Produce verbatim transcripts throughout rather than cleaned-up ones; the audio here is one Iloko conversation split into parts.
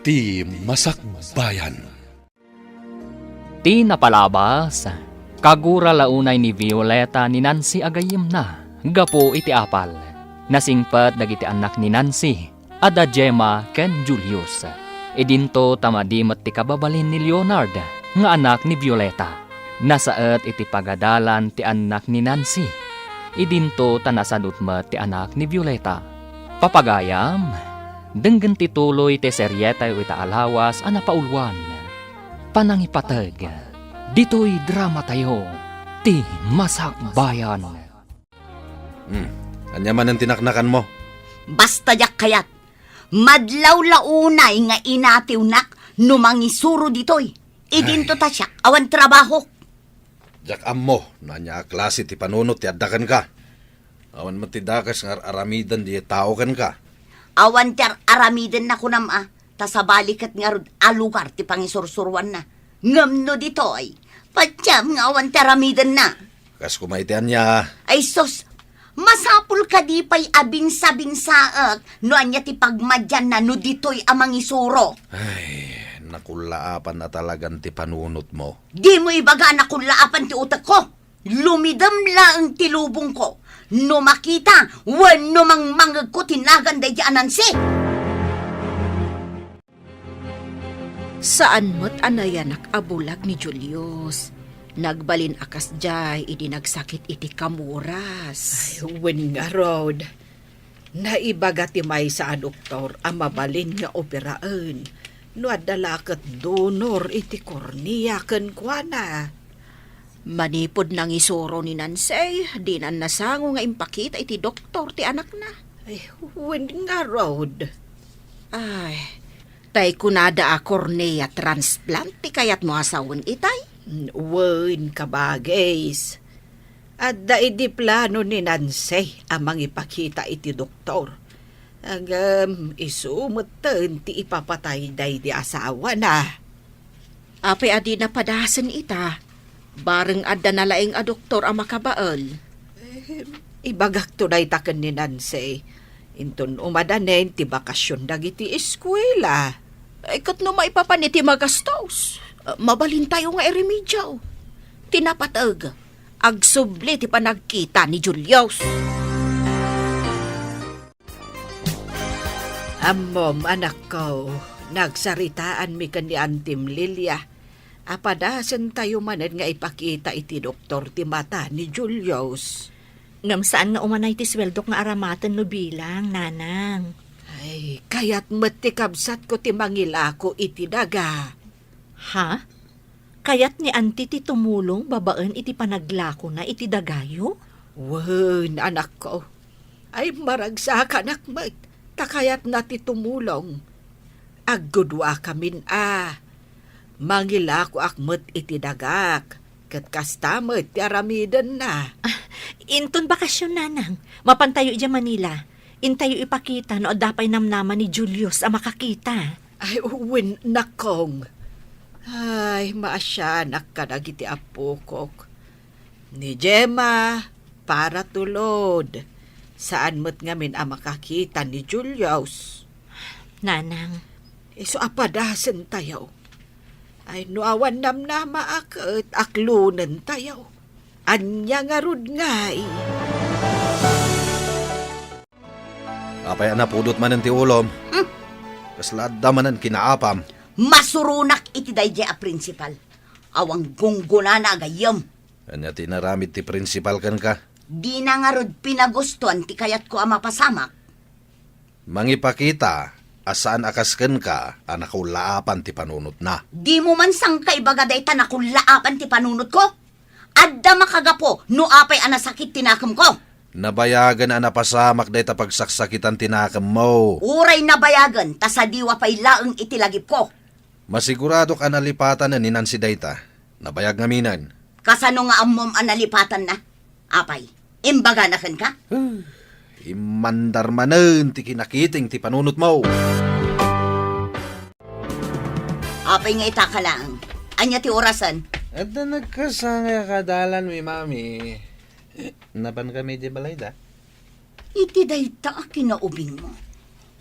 Ti Masakbayan. Ti napalabas, kagura la unay ni Violeta ni Nancy a gayyemna gapu iti apal. Nasingpet dagiti annak ni Nancy, a da Gemma ken Julius. Idinto ta madi met ti kababalin ni Leonard nga anak ni Violeta. Nasaet iti pagadalan ti annak ni Nancy. Idinto ta nasadut met ti anak ni Violeta. Papagayam, denggen ti tuloy ti serietayo ita a lawas a napauluan, Panangipateg. Ditoy dramatayo, Ti Masakbayan. Hmm. Ania manen ti naknakanmo? Basta diak kayat. Madlaw la unay nga inatiwnak no mangisuro ditoy. Idinto ta siak awan trabahok. Diak ammo no ania a klase ti panunot ti adda kenka. Awan met ti dakes nga ar-aramiden diay tao kenka. Awan ti ar-aramiden na kunam a, ta sabali ket ngarud a lugar ti pangisursuroanna. Ngem no ditoy, patiam nga awan ti aramidenna. Kas koma iti ania? Ay sus, masapul kadi pay a binsabinsaek no ania ti pagmadianna no ditoy a mangisuro. Ay, nakullaapan a talagan ti panunotmo. Dimo ibaga a nakullaapan ti utekko. Lumidem laeng ti lubongko no makita wenno mangmangegko ti nagan daydi a Nancy. Saan met a nayanak a bulag ni Julius. Nagbalin a kasdiay idi nagsakit iti kamuras. Ay, wen ngarud. Naibaga ti maysa a doktor a mabalin nga operaen no adda la ket donor iti kornea kenkuana. Manipud nangisuro ni Nancy, dinan nasango nga impakita iti doktor ti anakna. Ay, wen ngarud. Ay, tay kunada a cornea transplant ti kayatmo a sawen itay? Wen, kabagis. Adda idi plano ni Nancy a mangipakita iti doktor. Ngem isu metten ti ipapatay daydi asawana. Apay a dina padasen ita? Bareng adda nalaing a doktor a makabael. Eh, ibagakto dayta ken ni Nancy. Inton umadanen ti bakasyon dagiti eskuela. Ay, ket no maipapan iti magastos, ah, mabalintayo nga iremediaw. Ti napateg, agsubli ti panagkita ni Julius. Ammom, anakko, nagsaritaanmi ken ni Antim Lilia a padasentayo manen nga ipakita iti doktor ti mata ni Julius. Ngem saan nga umanay ti sueldok nga aramaten no bilang, nanang. Ay, kayat met ti kabsatko ti mangilako iti daga. Ha? Kayat ni Anti ti tumulong babaen iti panaglakona iti dagayo? Wen, anakko. Ay, maragsakanak met, ta kayatna ti tumulong. Aggudua kamin a. Mangilakoak met iti dagak, ket kasta met ti aramidenna. Ah, inton bakasyon, nanang, mapantayo idiay Manila. Intayo ipakita no adda pay namnama ni Julius a makakita. Ay, wen, nakong. Ay, maasianak kadagiti appokok. Ni Gemma, para tulod. Saan met ngamin a makakita ni Julius. Nanang. Isu a padasentayo. Ay, no awan namnama a ket aklonentayo. Ania ngarud ngay? Apay a napudot manen ti ulom? Hmm. Kasla adda manen kinaapam? Masuronak iti daydiay a prinsipal. Awan gunggonana a gayyem. Ania ti inaramid ti prinsipal kenka? Dina ngarud pinagustuan ti kayatko a mapasamak. Mangipakita a saan a kas kenka a nakullaapan ti panunotna. Dimo man sangkaibaga dayta nakullaapan ti panunotko? Adda makagapu no apay a nasakit ti nakemko. Nabayagen a napasamak dayta pagsaksakitan ti nakemmo. Uray nabayagen ta sadiwa pay laeng iti lagipko. Masiguradok a nalipatanen ni Nancy dayta. Nabayag ngaminen. Kasano nga ammom a nalipatanna? Apay, imbagana kenka? Huh, immandar manen ti kinakiting ti panunotmo. Apay nga itaka laeng? Ania ti orasen? Adda nagkasangay a kadalanmi, Mami. Napankami idiay balayda. Iti dayta a kinaubingmo.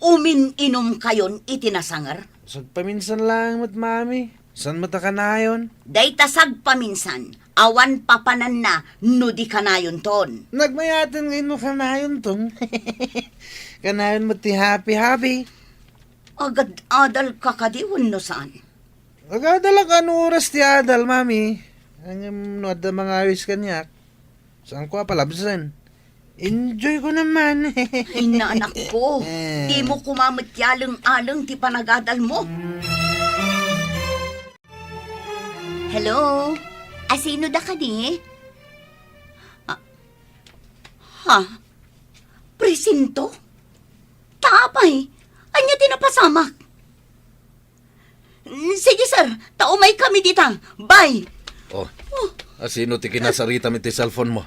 Umin-inumkayon iti nasanger? Sagpaminsan laeng met, Mami. Saan met a kanayon? Dayta sagpaminsan, awan papananna no di kanayonton. Nagmayaten ngay no kanayonton. Kanayon met ti happy-happy. Agad-adal ka kadi wenno saan? Agadalak no oras ti adal, Mami. Ngem no adda mangawis kaniak, saanko a palabsen. Enjoy ko naman. Ay, na, anak ko. Eh. Di mo koma met yaleng-aleng ti panagadal mo. Hello? Asino da kadi? Ah, ha? Presinto? Ta apay? Ania ti napasamak? Sige, sir. Ta umaykami dita. Bye. Oh, asino ti kinasaritam iti cellphone mo?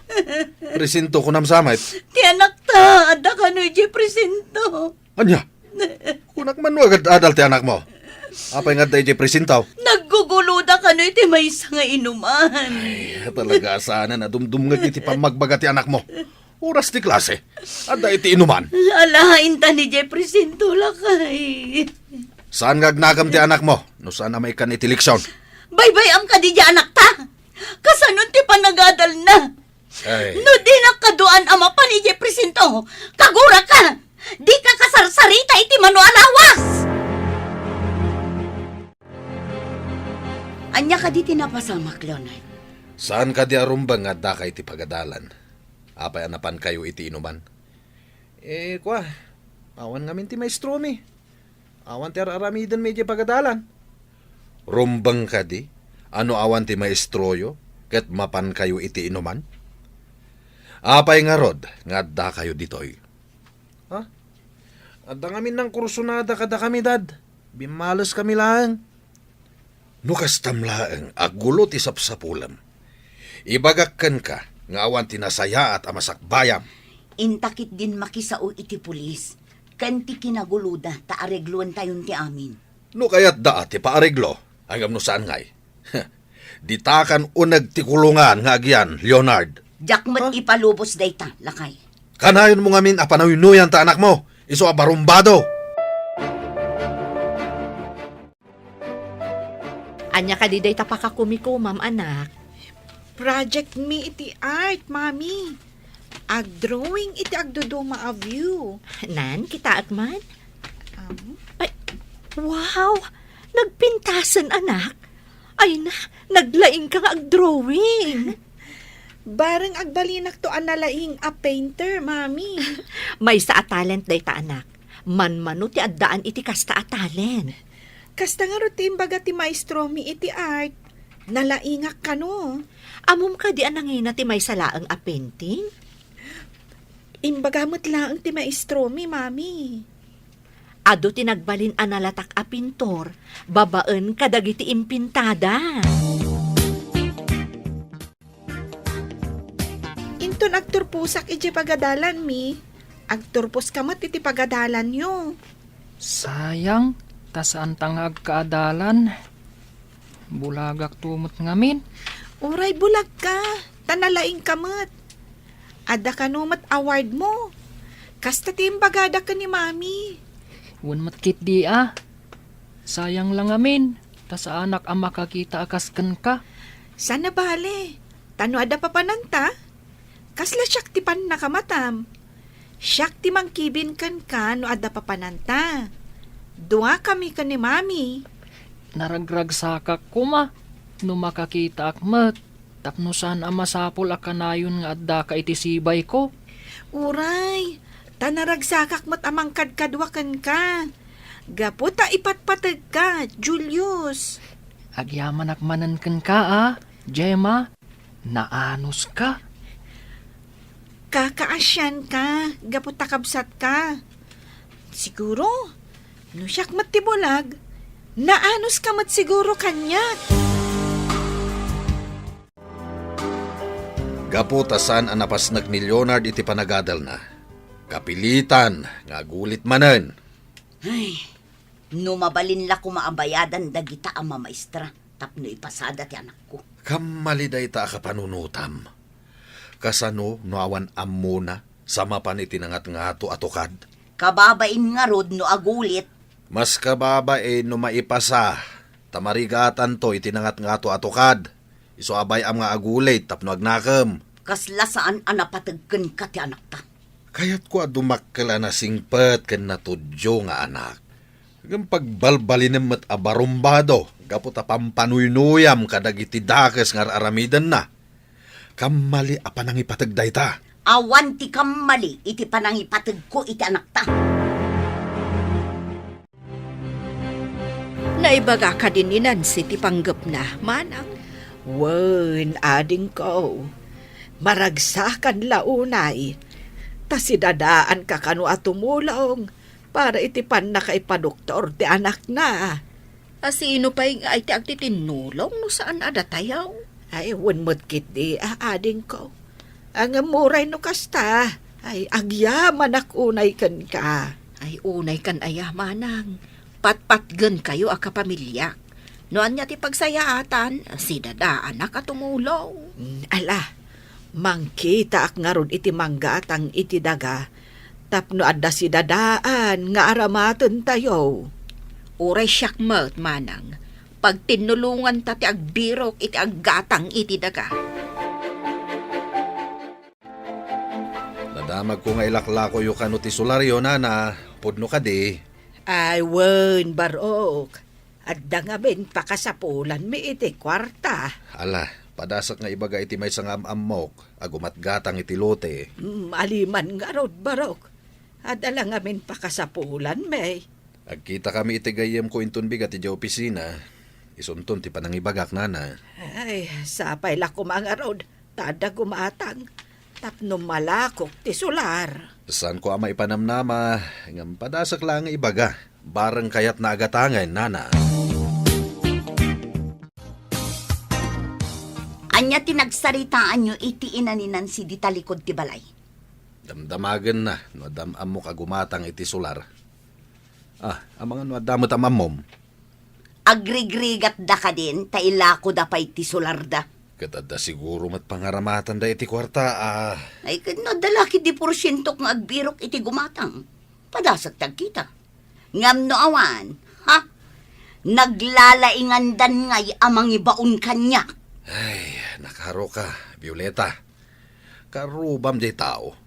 Presinto kunam sa met? Ti anakta, adda kano idiay presinto. Ania? Kunak man no agad-adal ti anakmo. Apay nga adda idiay presinto? Nagguguloda kano iti maysa nga inuman. Ay, talaga a saanen a dumdumngeg iti pammagbaga ti anakmo. Oras ti klase. Adda iti inuman. Alaen ta ni Jeffrey Sinto, lakay. Saan nga agnakam ti anakmo no saan a maikkan iti leksion? Baybay-am kadi diay anakta? Kasanon ti panagadalna? Ay. No dinak kaduan a mapan idiay presinto, kaguraka! Dika kasarsarita iti mano a lawas! Ania kadi ti napasamak, Leonard? Saan kadi a rumbeng nga addaka iti pagadalan? Apay a napankayo iti inuman? Eh, kua, awan ngamin ti maestromi. Awan ti ar-aramidenmi idiay pagadalan. Rumbeng kadi a no awan ti maestroyo ket mapankayo iti inuman? Apay ngarud nga addakayo ditoy? Ha? Adda ngamin nangkursonada kadakami, Dad. Bimmaleskami laeng. No kastam laeng a gulo ti sapsapulem, ibagak kenka nga awan ti nasayaat a masakbayam. Inta ketdin makisao iti pulis ken ti kinaguloda ta aregloentayon ti amin. No kayatda a ti paareglo, ngem no saan ngay, ditakan uneg ti kulongan nga agian, Leonard. Diak met ipalubos dayta, lakay. Kanayonmo ngamin a panuynuyan ta anakmo, isu a barumbado. Ania kadi dayta pakakumikumam, anak? Project mi iti art, Mami. Agdrawing iti agduduma a view. Nan, kitaek man. Am? Ay, wow! Nagpintasen, anak. Ay na, naglaing ka nga agdrawing. Bareng agbalinakto a nalaing a painter, Mami. Maysa a talent dayta, anak. Manmano ti addaan iti kasta a talent. Kasta ngarud ti imbaga ti maestromi iti art. Nalaingak kano. Ammom kadi a nangina ti maysa laeng a painting? Imbaga met laeng ti maestromi, Mami. Adu ti nagbalin a nalatak a pintor babaen kadagiti impintada. Inton agturposak idiay pagadalanmi, agturposka met iti pagadalanyo. Sayang, ta saanta nga agkaadalan. Bulagakto met ngamin. Uray bulagka, ta nalaingka met. Adda kano met awardmo. Kasta ti imbagada ken ni Mami. Wen met ketdi a. Sayang la ngamin, ta saanak a makakita a kas kenka. Saan a bale, ta no adda papananta, kasla siak ti pannakamatam. Siak ti mangkibin kenka no adda papananta. Duakami ken ni Mami. Naragragsakak koma no makakitaak met tapno saan a masapul a kanayon nga addaka iti sibayko. Uray, ta naragsakak met a mangkadkadua kenka. Gapu ta ipatpategka, Julius. Agyamanak manen kenka a, Gemma. Naanuska. Kakaasianka gapu ta kabsatka. Siguro, no siak met ti bulag, naanuska met siguro kaniak. Gapu ta saan a napasnek ni Leonard iti panagadalna, kapilitan nga agulit manen. Ay, no mabalin la koma a bayadan dagita a mamaestra tapno ipasada ti anakko. Kammali dayta a kapanunotam. Kasano no awan ammona sa mapan iti nangatngato a tukad? Kababain ngarud no agulit. Mas kababain no maipasa, ta marigatanto iti nangatngato a tukad. Isu a bay-am nga agulit tapno agnakem. Kasla saan a napateg kenka ti anakta. Kayatko a dumakkel a nasingpet ken natudyo nga anak. Ngem pagbalbalinem met a barumbado gapu ta pampanuynuyam kadagiti dakes nga ar-aramidenna. Kammali a panangipateg dayta. Awan ti kammali iti panangipategko iti anakta. Naibaga kadi ni Nancy ti panggepna, manang? Wen, adingko. Maragsakan la unay. Ta sidadaanka kano a tumulong para iti pannakaipadoktor ti anakna. A sino pay ngay ti agtitinnulong no saan a datayo? Ay, wen met ketdi, a, adingko. A, ngem uray no kasta, ay, agyamanak unay kenka. Ay, unay kan aya, manang. Patpatgenkayo a kapamiliak. No ania ti pagsayaatan, sidadaanak a tumulong. Mm, ala, mangkitaak ngarud iti manggatang iti daga, tapno adda sidadaan nga aramatentayo. Uray siak met, manang, pagtinnulonganta ti agbirok iti aggatang iti daga. Nadamagko nga ilaklakoyo kano ti solaryo, nana, pudno kadi. Ay, wen, barok. Adda ngamin pakasapulanmi iti kuarta. Ala, padasek nga ibaga iti maysa nga am-ammok a gumatgatang iti lote. Mm, aliman ngarud, barok. Adda la ngamin pakasapulanmi. Agkitakami iti gayyemko inton bigat idiay opisina. Isunton ti panangibagak, nana. Ay, sapay la koma ngarud, ta adda gumatang. Tapno malakok ti solar. Saanko a maipanamnama, ngem padasek la nga ibaga. Bareng kayatna a gatangen, nana. Ania ti nagsaritaanyo iti ina ni Nancy di talikod ti balay? Damdamagenna no adda am-ammok a gumatang iti solar. Ah, amangan no adda met am-ammom. Agrigrigatda kadin, ta ilakoda pay ti solarda. Ket adda siguro met pangaramatanda iti kuarta, ah. Ay, ket no adda la ketdi porsientok nga agbirok iti gumatang, padasek ti agkita. Ngem no awan, ha? Naglalaingandan ngay a mangibaon kaniak. Ay, nakaruka, Violeta. Karubam diay tao.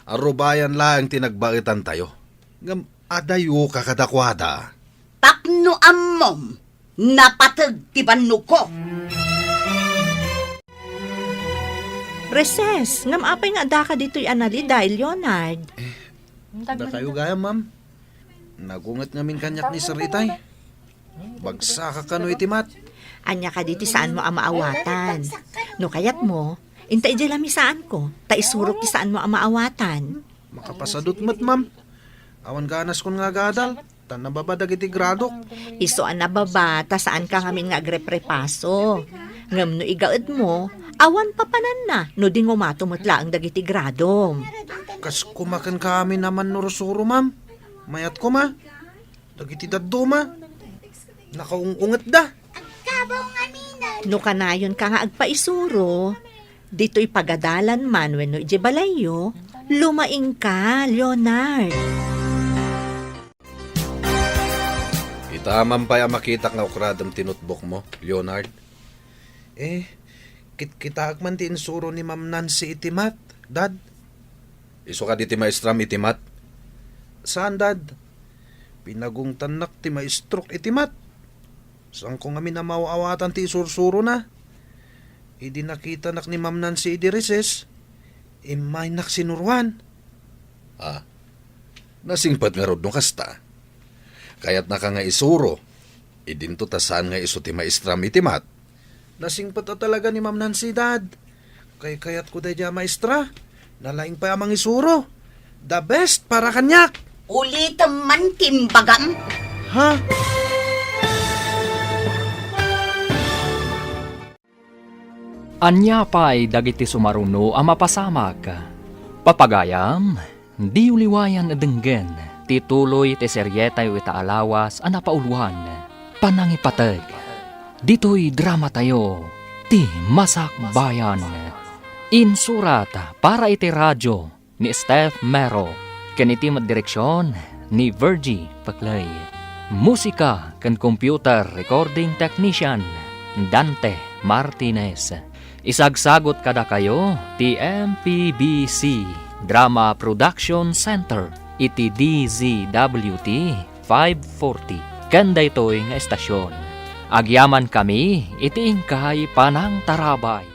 Arubayan laeng ti nagbaetantayo. Ngem adayoka kadakuada. Tapno ammom, napateg ti bannogko. Reses, ngem apay nga addaka ditoy a naliday, Leonard? Dakayo gayam, ma'am. Nagunget ngamin kaniak ni Sir Itay. Bagsaka kano iti mat. Ania kadi ti saanmo a maawatan? No kayatmo, inta idiay lamisaanko, ta isurok ti saanmo a maawatan. Makapasadut met, ma'am. Awan ganaskon nga agadal, ta nababa dagiti gradok. Isu a nababa, ta saanka ngamin nga agreprepaso. Ngem no igaedmo, awan papananna no di ngumato met laeng dagiti gradom. Kas kumaken kami naman nursuro, ma'am. Mayat koma. Dagiti dadduma, nakaung-ungetda. No kanayonka nga agpaisuro, ditoy pagadalan man wenno idiay balayyo, lumaingka, Leonard. Ita man pay a makitak nga ukradem ti notebookmo, Leonard. Eh, kitkitaek man ti insuro ni Ma'am Nancy iti mat, Dad. Isu kadi ti maestram iti mat? Saan, Dad. Pinagungtannak ti maestrok iti mat. Saanko ngamin a maaw-awatan ti isursurona. Idi nakitanak ni Ma'am Nancy idi recess, immaynak sinuroan. Ah, nasingpet ngarud no kasta. Kayatnaka nga isuro, idinto ta saan nga isu ti maestram iti mat. Nasingpet a talaga ni Ma'am Nancy, Dad. Kaykayatko daydiay a maestra. Nalaing pay a mangisuro. The best para kaniak. Ulitem man ti imbagam. Ha? Ania pay dagiti sumaruno a mapasamak? Papagayam, diyo liwayan a denggen ti tuloy ti serietayo ita a lawas a napauluan, Panangipateg. Ditoy dramatayo, Ti Masakbayan. Insurat para iti radio ni Steph Mero. Ken iti met direksion ni Virgie Peclay. Musika ken computer recording technician, Dante Martinez. Isagsagot kadakayo ti M P B C Drama Production Center iti D Z W T five forty. Ken daytoy nga estasion, agyamankami iti inkay panangtarabay.